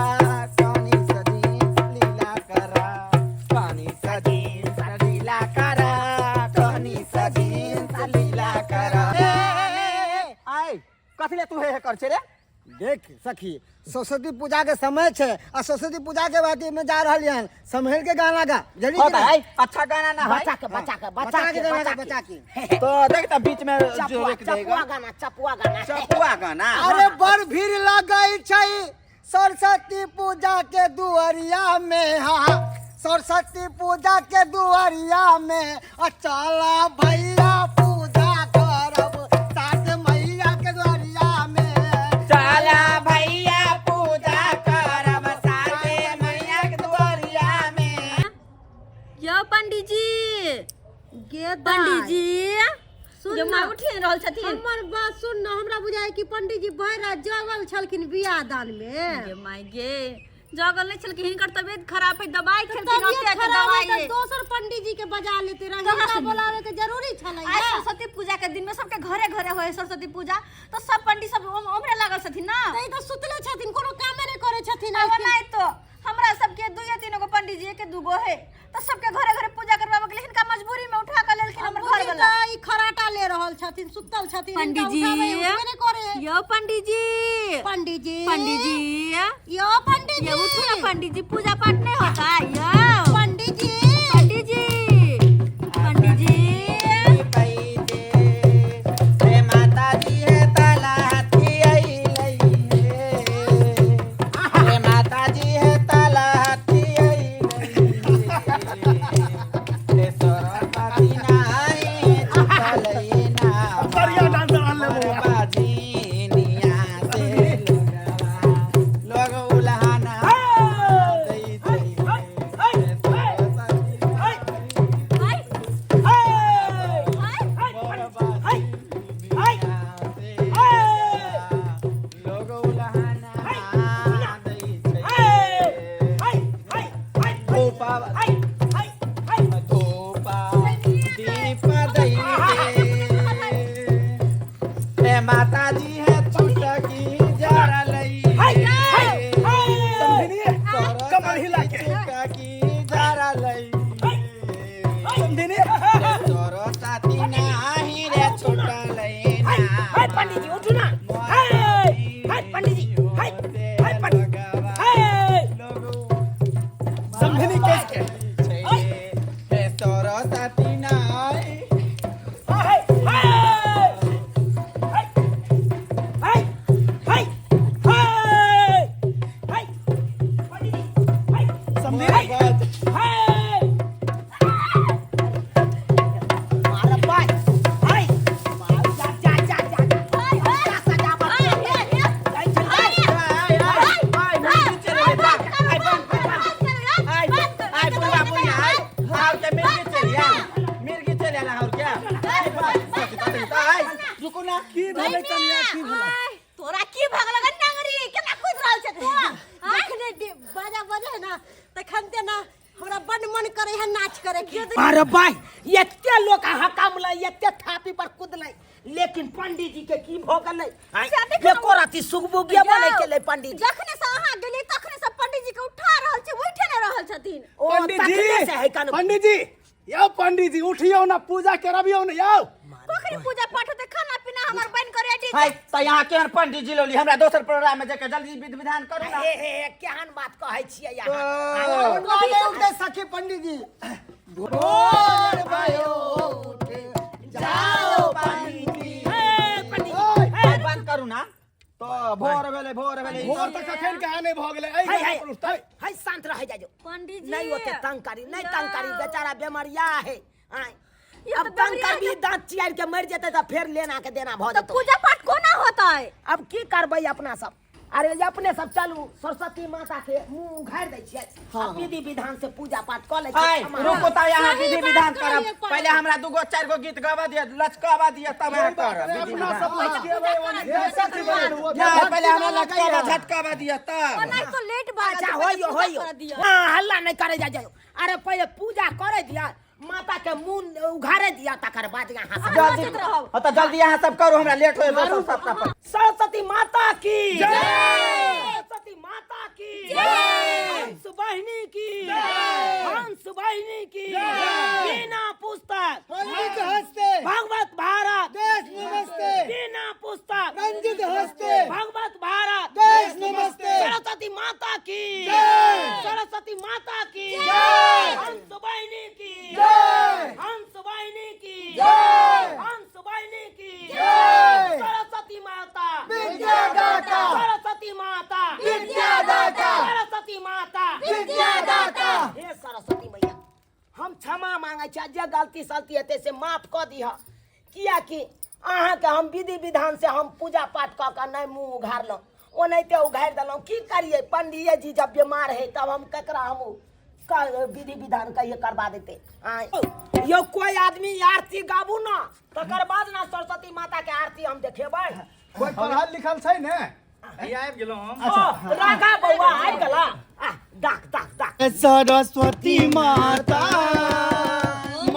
पानी सा जींस लीला करा, पानी सा जींस ढीला करा, पानी सा जींस लीला करा। आय कथी ले तू हे हे कर छे रे? देख सखी, सरस्वती पूजा के समय छै आ सरस्वती पूजा के बाद में जा रहल हन, संभल के गाना गा जल्दी। होता है अच्छा गाना ना है। बचा के, बचा के, बचा के गाना गा, बचा के। तो देख त बीच में जो चपुआ रोक चपुआ देगा। गाना, चपुआ गाना। चपुआ गाना। अरे बड़ भीड़ लगै छै सरस्वती पूजा के दुआरिया में, हाँ, सरस्वती पूजा के दुआरिया में। आ चला भैया पूजा करब सास मैया के दुआरिया में। चला भैया पूजा करब साथे मैया के दुआरिया में। यौ पंडीजी। गे दाइ, पंडीजी। सुन जो ना। माँ उठि नहि रहल छथिन। हमर बात सुन न, हमरा बुझाय कि पंडीजी भरि रात जगल छलखिन बियाह दान में। गे माय गे, जगल नहि छलखिन, हिनकर तबियत खराब है, दवाई खेलखिन। तबियत ओते के खराब है दवाई तऽ दोसर पंडीजी के बजा लेते रहे, कहाँ हिनका से? बोलावे के जरूरी छलै। आइ सरस्वती पूजा के दिन में सबके घरे घरे होय सरस्वती पूजा, तऽ सब पंडी सब ओम्हरे लागल छथिन ना। तै तऽ सुतले छथिन, कोनो कामे नहि करै छथिन। अब आइखिन। नहि तो हमरा सबके दुइये तीन गो पंडीजी के दूगो है, तऽ सबके घरे घरे पूजा करबाबे के लिए हिनका मजबूरी में उठा के लेलखिन हमर घर बुझी वाला। तऽ ई खराटा ले रहल छथिन, सुतल छथिन, हिनका पंडीजी। उठाबै उठबे नहि करे। यौ पंडीजी। पंडीजी। पंडीजी। यौ पंडीजी। ये उठू ना पंडीजी, पूजा पाठ नहीं होता है यौ? पंडीजी। पंडीजी, पंडीजी। हे माता जी हे ताला हाथी अइलै हे, हे माता जी हे ताला हाथी अइलै हे, सरस्वती नाही चुकलै ना। बढ़िया डांसर आनले बौआ। बाजिनिया से लोगवा लोग उल्हाना दै छै, हे सरस्वती। आई लोग उल्हाना दै छै। धूपा धूपा दीप दै हे, माताजी है चुटकी जरा लई। समधिनी, कमर हिला के। चुटकी जरा लई। समधिनी। सरस्वती नाही रे छुटलै ना। हाय पंडीजी, उठू ना। हाय हाय पंडीजी, हाय हाय पंडीजी, हाय। समधिनी केस के हे सरस्वती नाई। हाय हाय हाय हाय हाय हाय पंडित जी हाय समधिनी हाय मार बाय हाय जा जा जा जा जा सजा बा जाई चल आय आय आय मिर्गी चले आय आय आय बुढ़वा बुढ़िया आय और के मिर्गी चले आ मिर्गी चले आला और क्या आय रुको ना की भेलै कनिया की भेलै तोरा की भग लगन नांगरी केना कूद रहल छै तू जखने बाजा बजे है ना तखन ते ना हमरा बड मन करे है नाच करे के। अरे भाई एते लोग हकामलै एते थापी पर कुदलै लेकिन पंडित जी के की भ गेलै एको राति सुगबुगिया बनै केलै पंडित जी जखने से अहाँ गेलियै तखने से पंडित जी के उठा रहल छै उठे नहि रहल छथिन ओ पंडित तखने जी से है कान पंडित जी यौ पंडित जी उठियौ ना पूजा करबियौ ना यौ कखनी पूजा पाठ होतै खाना पीना हमर बनि के रेडी हाय त यहाँ केहन पंडित जी लोली हमरा दोसर प्रोग्राम में जाके जल्दी विधि विधान करू ना हे हे हे, केहन बात कहै छियै अहाँ उनका नहीं उठे सखी पंडित जी भोर भयो उठे जाओ पंडित जी हे पंडित ओए, हे, बंद करू ना तो भोर भेलै भोर भेलै भोर तऽ कखन के आने भऽ गेलै एहि हाय गाड़ी हाय पर उठतै हाय शांत रहै जाजो पंडित जी नहीं ओते तंग करी नहीं तंग करी बेचारा बेमरिया है आय ये अब तो तंग बेमरिया करबी दांत चियार के मर जेतै तऽ फेर लेना के देना भऽ तऽ जेतौ पूजा पाठ कोना होतै अब की करबै अपना सब अरे ये अपने सब चलू सरस्वती माता के मुंह उघारि दै छियै आ विधि विधान से पूजा पाठ कऽ लै आय छियै क्षमा रुको त यहाँ सही विधि बात विधान कहलियै करब पाय। पहिले हमरा दूगो चारि गो गीत गाबऽ दिअ लचकाबऽ दिअ तब अहाँ करब विधि अपना विधान। सब लचकेबै ओने हे सखी बहन, वो नहि पहिले हमरा भक्ति लचकाबऽ लगैया। झटकाबऽ दिअ तब ओनाहि तो लेट भऽ अच्छा गेल होइयो पूजा होइयो करऽ दिअ। हाँ हल्ला नहीं करे जा जाओ अरे पहिले पूजा करे दिया माता के मुंह उघारे दिया तकर बाद यहाँ सब जल्दी नाचैत रहब। हाँ त जल्दी अहाँ सब करू हमरा लेट होय दोसर सप्ताह पर सरस्वती माता की सरस्वती माता की हंस वाहिनी की हंस वाहिनी की बिना पुस्तक पंडित हंसते भगवत भारत देश नमस्ते बिना पुस्तक रंजित हंसते भगवत भारत देश नमस्ते सरस्वती माता की सरस्वती माता की हंस वाहिनी की हंस वाहिनी की हंस वाहिनी की सरस्वती माता विद्यादाता सरस्वती माता विद्यादाता सरस्वती माता विद्यादाता हे सरस्वती मैया हम क्षमा मांगे छी जे गलती सलती हेतै से माफ कऽ दिह कियाकि अहाँके हम विधि विधान से हम पूजा पाठ कऽ कऽ नहि मुँह उघारलहुँ ओनाहिते उघारि देलहुँ की करियै पंडिये जी जब बीमार है तब हम ककरा हम विधि विधान कहिए करवा देते आँय यौ कोई आदमी आरती गाबू ना तकर बाद ना सरस्वती माता के आरती हम देखेबै कोई पढ़ल लिखल छै ने आबि गेलहुँ हम ओ राधा बौआ आबि गेला आ डाक डाक डाक सरस्वती माता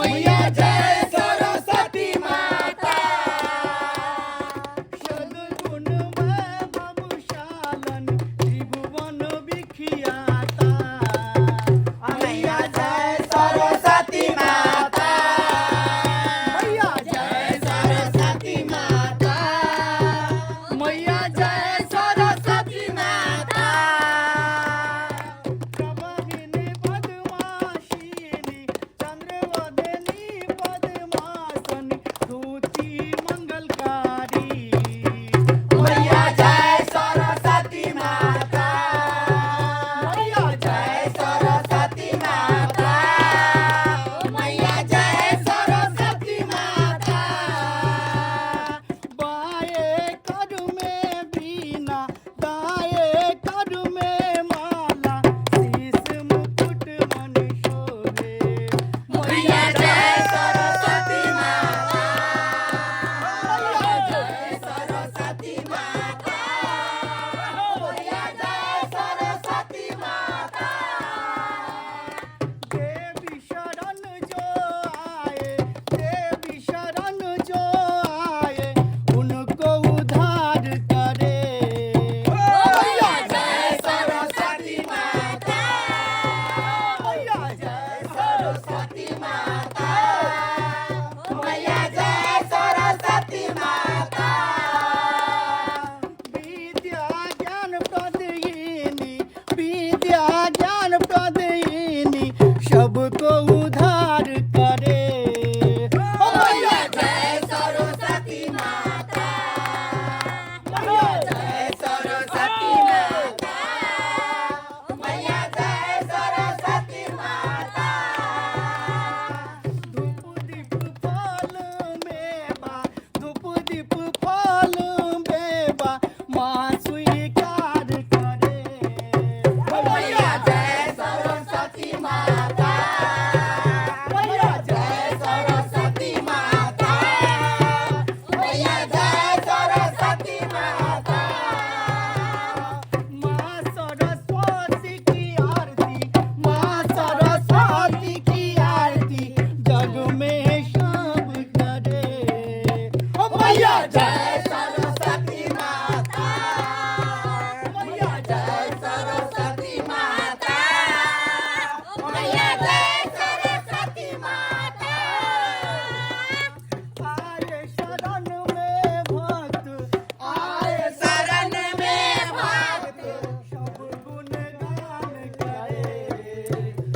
मैया जय सरस्वती माता सद्गुण वैभवशालन त्रिभुवन विख्याता मैया जय सरस्वती माता मैया जय सरस्वती माता मैया जय सरस्वती माता प्रवहिनी बदमाशिनी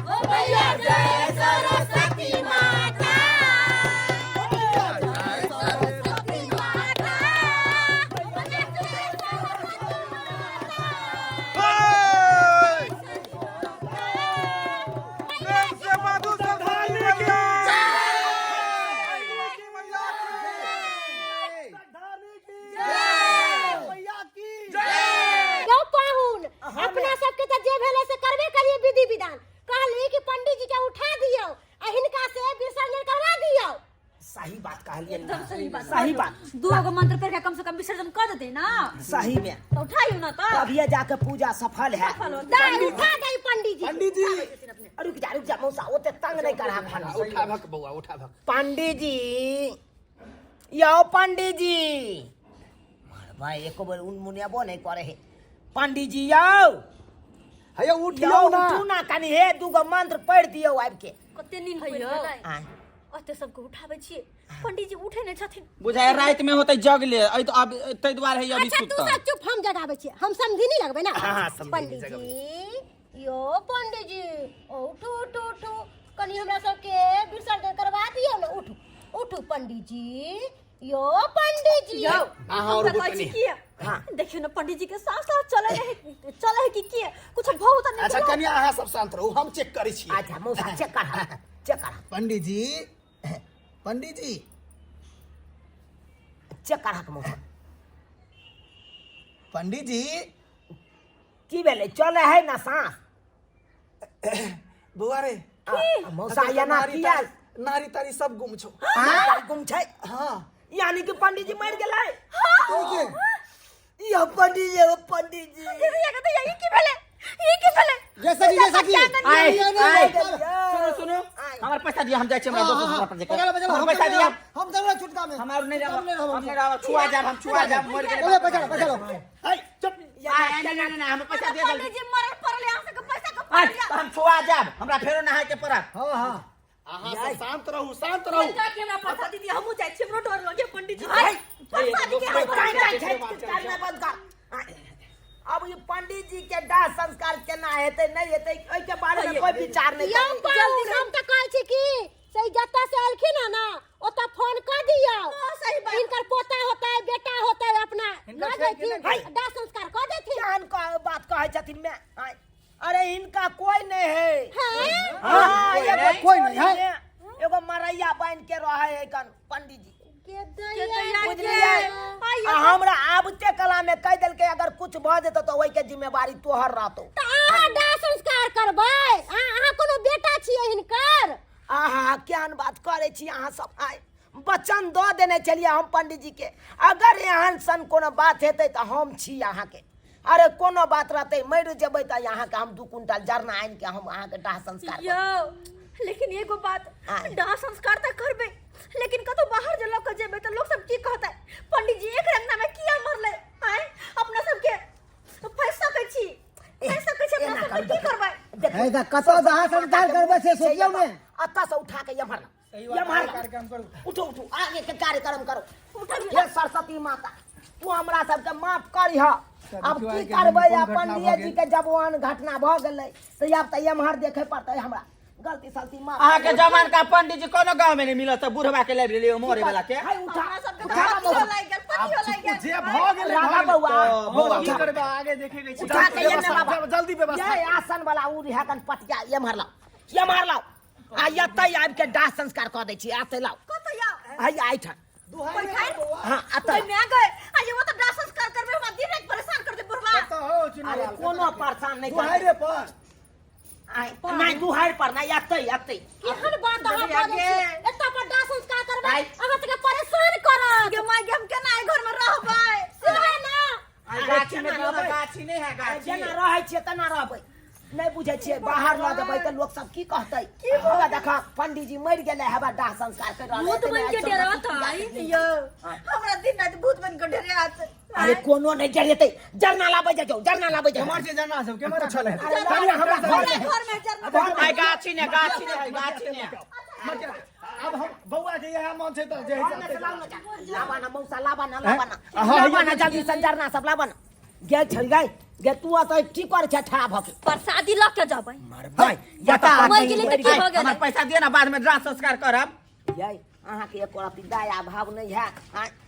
ओ भैया जय सरस्वती माता, जय सरस्वती माता, जय सरस्वती माता। प्रेम से मधुसूदन की यौ पाहुन, अपना सबके तऽ जे भेलै से करबे करियै विधि विधान। कहली कि पंडित जी के उठा दियौ आ हिनका से विसर्जन करवा दियौ। सही बात कहलियै। एकदम सही बात। सही बात। दू गो मंत्र पढ़ के कम से कम विसर्जन कर देते ना। सही में। तो उठाइयो ना तो तभिए जाके पूजा सफल है। सफल होतै। दाइ उठा दई पंडित जी। पंडित जी रुक जा, रुक जा मौसा, ओते तंग नहीं करा खाना। उठा भक बौआ, उठा भक। पंडित जी, यौ पंडित जी, भाई एको बेर उन मुनियाबो नहीं करे है। पंडित जी यौ, हे उठियौ यौ ना। उठू ना कनी, हे दूगो मंत्र पढ़ दियौ आबि के। कते नींद पड़ि गेलै। आय। ओते सबके उठाबै छियै, पंडित जी उठे नहि छथिन। बुझाय राति में होते जगले ऐ तो अब तै दुआरे है अभी अच्छा तू सुतल। सब चुप, हम जगाबै छियै, हम समधिनी लगबै ना। हाँ, समधिनी पंडित जगबै। जी, यो पंडित जी, ओ उठू उठू उठू, कनी हमरा सबके विसर्जन करवा दियौ ने। उठू उठू पंडित जी, यो पंडित जी। यौ, अहाँ और हम तऽ कहै छी बुतनी। किया देखियौ ने पंडित जी के साथ साथ चले रहे, चले है कि किया कुछ बहुत नहीं। अच्छा कनिया, अहाँ सब शांत रहू, हम चेक करै छी। अच्छा मौसा, चेक करा, चेक करा। पंडित जी, पंडित जी, चेक करा के मौसा। पंडित जी। की भेलै, चले है ना साँस? बौआ रे। आ, मौसा एना नारी किया? नारी तारी सब गुम छौ। हाँ, गुम छै। हाँ। यानी कि पंडित जी मरि गेलै। हाँ। यौ पंडित जी, यौ पंडित जी। ये कहते ई की भेलै, ई की भेलै? जैसे कि जैसे कि आय, आय। सुनो सुनो सुनो, हमर पैसा दिया, हम जाइ छी हमरा दोस्त सब पर। पकड़ पकड़। हमर पैसा दिया। हम जरूर छुटका में। हम और नहीं हम नहीं रहब, रहब। हम नहीं रहब, छुआ जाब, हम छुआ जाब, मर गेलै। चलो पैसा लो, पैसा लो। ऐ चुप, आय, नहीं नहीं नहीं, हमर पैसा दिया जल्दी। पंडित जी मरल पड़ल, अहाँ सबके पैसा के आय, पड़ल। तऽ हम छुआ जाब, हमरा फेरो नहाय के पड़त। हाँ हाँ। अहाँ सब शांत रहू, शांत रहू। जाके हमरा पैसा दीदी, हमहूँ जाइ छी, हमरो डर लगे पंडित जी। पैसा दीदी, काय हम काय छै, करना बंद कर। अब ये पंडित जी के दाह संस्कार केना हेतै नहीं हेतै ओहि के बारे में कोई विचार नहीं यौ करै। पाहुन, हम तऽ कहै छी कि से जतऽ से एलखिन हँ ना ओतऽ फोन कऽ दियौ। सही बात। हिनकर पोता होतै, बेटा होतै, अपना लऽ जैथिन, दाह संस्कार कऽ देथिन। केहन बात कहै छथिन मैं। आय, अरे इनका कोई नहीं है। हैं? हाँ, एगो कोई नहीं है। है, एगो मरैया बन के रहे है कन पंडित जी। के दैया। बुझलियै? आ हमरा आबते कला में कहि देलकै अगर कुछ भऽ जेतौ तऽ ओहि के जिम्मेवारी तोहर रहतौ। तऽ अहाँ दाह संस्कार करबै? अहाँ कोनो बेटा छियै हिनकर? आहा, केहन बात करै छी अहाँ सब। आय वचन दऽ देने छलियै हम पंडित जी के, अगर एहन सन कोनो बात हेतै तऽ हम छी अहाँके। अरे कोनो बात रहतै, मरि जेबै तऽ अहाँके हम 2 क्विंटल जरना आनि के हम अहाँके दाह संस्कार करब। यौ, लेकिन एगो बात, आय। दाह संस्कार तऽ करबै, लेकिन कतौ बाहर जे लऽ कऽ जेबै तऽ लोक सब की कहतै, पंडित जी एक रंगना में किया मरलै? आय, अपना सबके फंसि सकै छी, फंसि सकै छी अपना एना सबके, करू, की करबै? देखू, हे तऽ कतऽ दाह संस्कार करबै से सोचियौ ने। एतऽ से उठा के एम्हर लाउ, एम्हर लाउ। उठो उठो, आगे के कार्यक्रम करो। उठबियौ। हे सरस्वती माता, तू हमरा सबके माफ करिह। अब देखियौ, की आइ के करबै, दिन कोन आब घटना पंडिये भऽ जी गेल? के जब ओहन घटना भऽ गेलै तऽ आब तऽ एम्हर देखे पड़तै हमरा। गलती सलती माफ अहाँ के जवान का पंडित जी कोनो गांव में नहीं मिलत, तऽ बुढ़वा के लाबि लेलियै, मरे वाला के। हाय उठा, हमरा सबके उठा तऽ बौआ। पतियो लागि गेल, पतियो लागि गेल। जे भऽ गेलै राधा भऽ गेलै। बौआ, बौआ, उठा। की करबै आगे देखे के छी। उठा के एने व्यवस्था, लाबा। जल्दी व्यवस्था। ये आसन वाला उ रिहा कन पटिया एम्हर लाउ, एम्हर लाउ। आ एतै आबि के दाह संस्कार कऽ दै छी, एतै लाउ। कतऽ जाउ? हैया एहिठाम। हाँ, एतै। ओइ माय गै, आ ये ओ तऽ दाह संस्कार करबै, हमरा दिन राति परेशान कर दे बुढ़वा। कतऽ हो चुन्नी अरे लाल? कोनो परेशान नहीं दुहाइरे पर। आय, नहीं दुहारि पर नहीं, एतै एतै। केहन बात अहाँ बाजै छी? एतऽ पर दाह संस्कार करबै, आइ। अहाँ सबके परेशान करत। गे माय गे, हम केना एहि घर में रहबै? सएह ना। आइ गाछी में कोनो गाछी नहीं है, गाछी। जेना रहै छियै तेना रहबै। नहीं बुझै छियै, बाहर लऽ जेबै तऽ लोक सब की कहतै? की देख, पंडित जी मरि गेलै, हेबा दाह संस्कार कर रहलै। भूत बन के डरात आई यौ, हमरा दिन राति भूत बन के डरात। अरे कोनो नहीं जरेतै, जरना लाबै जाउ, जरना लाबै जाउ। केम्हर छै जरना सब, केम्हर छलै? अरे हमरा घर में घर में जरना। आइ गाछी ने, गाछी ने, गाछी ने। आब हम बौआ के इएह मन छै तऽ जे घर में से लाउ ना, लाबा ना मौसा, लाबा ना, लाबा ना, हाँ, लाबा ना जल्दी से जरना सब लाबा ना। गेल छल गई। गे तू अतऽ की करै छै ठड़ा भऽ के? प्रसादी लऽ के जेबै। मरबै बता। मरि गेली तऽ की भऽ गेलै? हमर पैसा दिअ ने, बाद में दाह संस्कार करब। यै, अहाँके एको रत्ती दया भाव नहि है।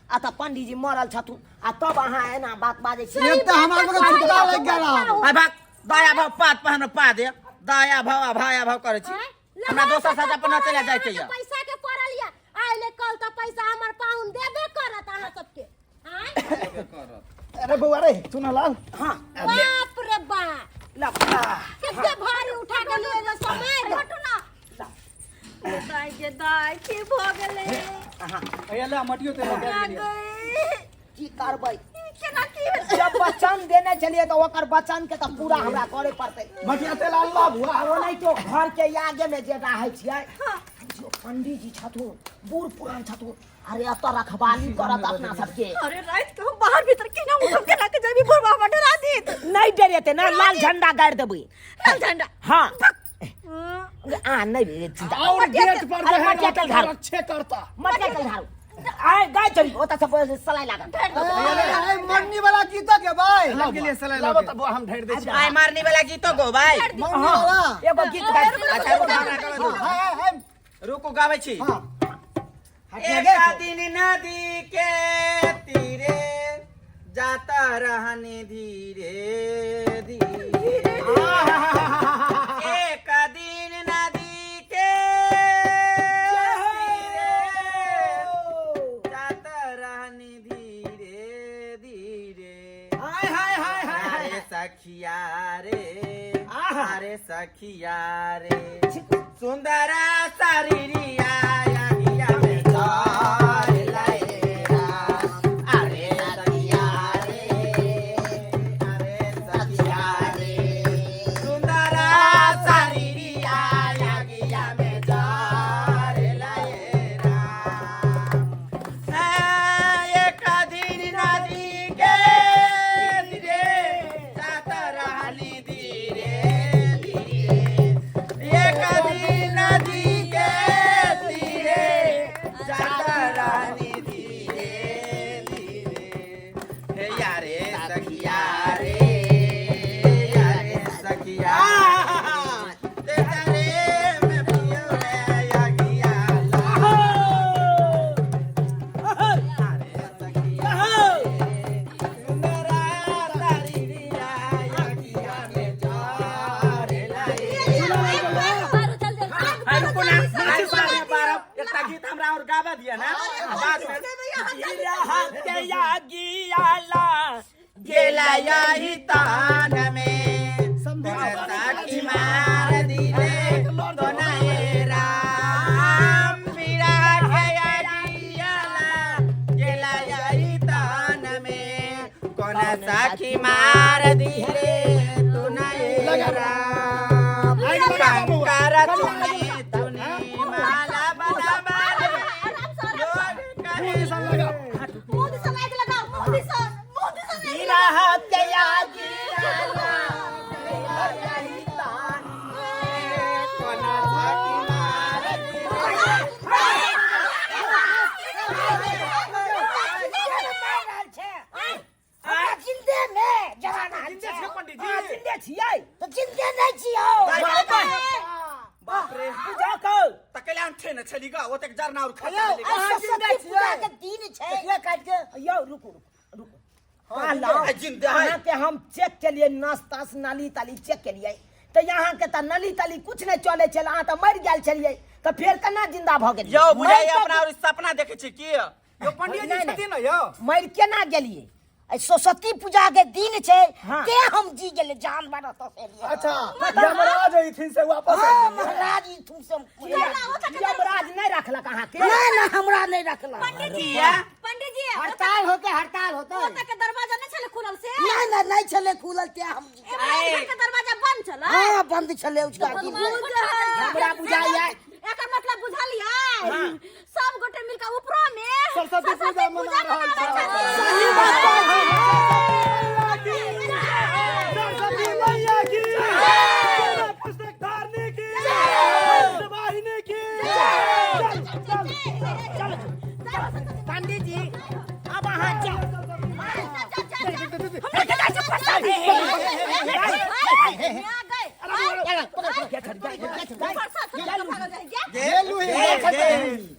अतऽ पंडीजी मरल छथुन आ तब अहाँ एना बात बाजै छी। एक तऽ हमरा सबके छुटका लागि गेल आब। आइ भाग, दया भाव पात पर हमरा पा दे। दया भाव आ भाया भाव करै छी। आँय? हमरा दोसर साजा पर न चले जाय के यऽ। पैसा के पड़ल यऽ, आइ ले कल तऽ पैसा हमर पाहुन देबे करत अहाँ सबके। आँय? अरे बौआ रे, सुन लाल। हाँ। बाप रे बाप, ला। कते भारी उठा के ले एलो समय। हटू ना दाइ गे दाइ, की भऽ गेलै? भैया ले मटियो तेल लगा आ गेलियै। गई। की करबै? केना की भेलै? जब वचन देने छलियै तऽ ओकर वचन के तऽ पूरा हमरा करे पड़तै। मटिया तेल अल्लाह बुआ। आ ओनाहितो घर के आगे में जे रहै छियै, जो पंडीजी छथुन, बूढ़ पुरान छथुन, अरे एतऽ रखवाली करत अपना सबके। अरे राति के हम बाहर भीतर केना उठब, केना के जेबी? बुढ़वा हमरा डरा देत। नहि डरेतै ना, लाल झंडा गाड़ि देबै। लाल झंडा? हाँ। हँ। आ नहि चिंता। और गेट पर अरे जे है मटिया तेल झाड़ू। रक्षे करता। मटिया तेल झाड़ू। आय गाय चली ओतऽ सब सलाइ लागल। ए, मरनी वाला गीत के भाई लग गेलियै सलाइ लाबो लऽ तऽ बौआ, हम ढेर दै छी। आइ मारनी वाला गीतो गो भाई। मरनी वाला। एगो गीत गाय। अच्छा रुकू, हमरा गाबै दू। हाय हाय हाय। रुकू, गाबै छी। हाँ। एक दिन नदी के तीरे जाता रहनी धीरे धीरे, एक दिन नदी के तीरे जाता रहनी धीरे धीरे, हाय हाय हाय हाय। अरे सखिया रे, अरे सखिया रे, सुंदरा शरीरिया यागिया में चार लएरा। अरे सखिया रे, अरे सखिया रे, सुंदरा शरीरिया यागिया में चार लएरा। एक दिन नदी के धीरे जाता रहली धीरे धीरे, एक दिन नदी के धीरे जाता रहली धीरे धीरे, हे यारे सखिया रे, यारे सखिया तेरे में पियो रे यागिया ला। अरे सखिया सुंदरा तारीरिया यागिया में चार लाए। आइ रुकू ना, माचिस मारने पारब। एकटा गीत हमरा और गाबऽ दिअ ना, बाद में। के यागियाला गेला यही तान में साखी मार दिले तो नए राम, बिरा के यागियाला गेला यही तान में कोन साखी मार दिले तो नए राम, कंकर चुनी चुनी माला बना मारे लोग कहे। मुँह दिसन आगि लगाओ, मुँह दिसन, मुँह दिसन आगि। बिरह के यागियाला कोन साखी मार दिले। जिंदे में जवाना। जिंदे छियै पंडीजी? अहाँ जिंदे छियै? तऽ जिंदे नहि छियौ। बाप रे। बुझा कौ। तऽ कैला ठेने ने छली गा ओतेक जरना और खा यौ, छली गा। आइ सरस्वती पूजा के दिन छै। ये काट के। यौ, रुकू रुकू रुकू। कहलहुँ आइ जिंदे है। अहाँके हम चेक केलियै, नस तस नली तली चेक केलियै तऽ अहाँके तऽ नली तली कुछ नहि चलै छलै। अहाँ तऽ मरि गेल छलियै, तऽ फेर केना जिंदा भऽ गेलियै? यौ, बुझाइए अपना और सपना देखै छी की? यौ पंडित जी। नहि, नहि। छथिन ने यौ? मरि केना गेलियै? आइ सरस्वती पूजा के दिन छै। हाँ। ते हम जी गेलै जान बड़ा तो से लिए। अच्छा, यमराज अइथिन से वापस हाँ। आबि गेलियै। महाराज ई तुम से यमराज नहि रखलक अहाँके? नहीं ना, हमरा नहीं रखला। पंडित जी। किया? पंडित जी। हड़ताल होते, हड़ताल होते। ओतऽ के दरवाजा नहि छलै खुलल से? नहीं ना, नहीं छले खुलल, ते हम जी गेलै। एमराज घर के दरवाजा बंद छलै? हाँ, बंद छले उसका दिन। हमरा बुझाइए। एकर मतलब बुझलियै, सब गोटे मिलके ऊपरो में सरस्वती पूजा मना रहल छै। सही बात। सरस्वती मैया की जय! पुस्तक धारने की जय! वाहिनी की जय! चल पंडित जी, अब अहाँ जाउ। गेलू ही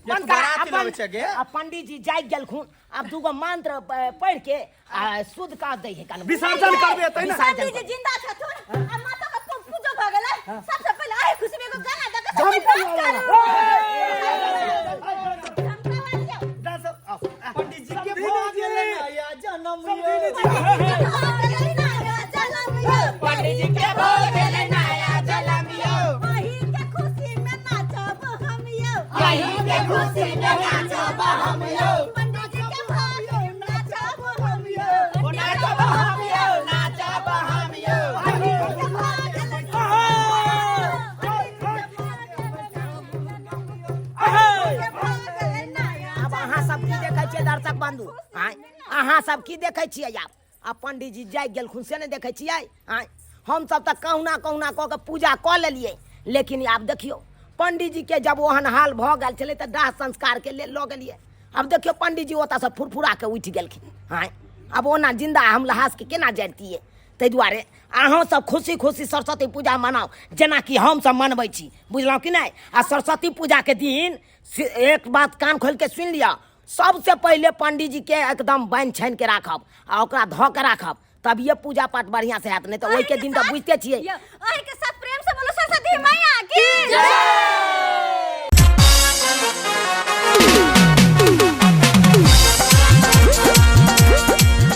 बंद कर, बाराती अपन- लगै छै गे। आ पंडित जी जागि गेलखुन। आब दूगो मंत्र पढ़ि के आ शुद्ध काज दै है कन विसर्जन करबे तै ने। विसर्जन पंडित जी जिंदा छथुन आ माता के पूजो भऽ गेलै। सबसे पहिले आइ खुशी में एगो गाना दऽ के झमका सब वाला। झमका वाली। पंडित जी के भऽ गेलै नया जनम यौ। पंडित जी के भऽ गेलै नया जनम यौ, अही के खुशी में नाचब हम यौ, अही के खुशी में नाचब हम यौ, पंडित जी के भऽ गेलै नाचब हम यौ, नाचब हम यौ, नाचब हम यौ, पंडित जी के भऽ गेलै, आब अहाँ सब की देखै छियै दर्शक बंधु? आँय, अहाँ सब की देखै छियै? आब आ पंडित जी जागि गेलखुन से नहि देखै छियै? आँय, हमसब तऽ कहुना कहुना कऽ के पूजा कऽ लेलियै, लेकिन आब देखियौ पंडित जी के जब ओहन हाल भऽ गेल छलै तऽ दाह संस्कार के लेल लऽ गेलियै। आब देखियौ पंडित जी ओतऽसँ फुरफुरा के उठि गेलखिन। आँय, आब ओना जिंदा हम लहासके केना जरितियै? ताहि दुआरे अहाँ सब खुशी खुशी सरस्वती पूजा मनाउ जेनाकि हमसब मनबै छी, बुझलहुँ कि नहि? आ सरस्वती पूजाके दिन एक बात कान खोलि के सुनि लिअ, सबसे पहिले पंडित जी के एकदम बान्हि छानि के राखब आ ओकरा धऽ के राखब, तभिए पूजा पाठ बढ़िया से हैत, नहीं तऽ ओहिके दिन तऽ बुझिते छियै। अहिके साथ प्रेम से बोलो सरस्वती मैया की जय।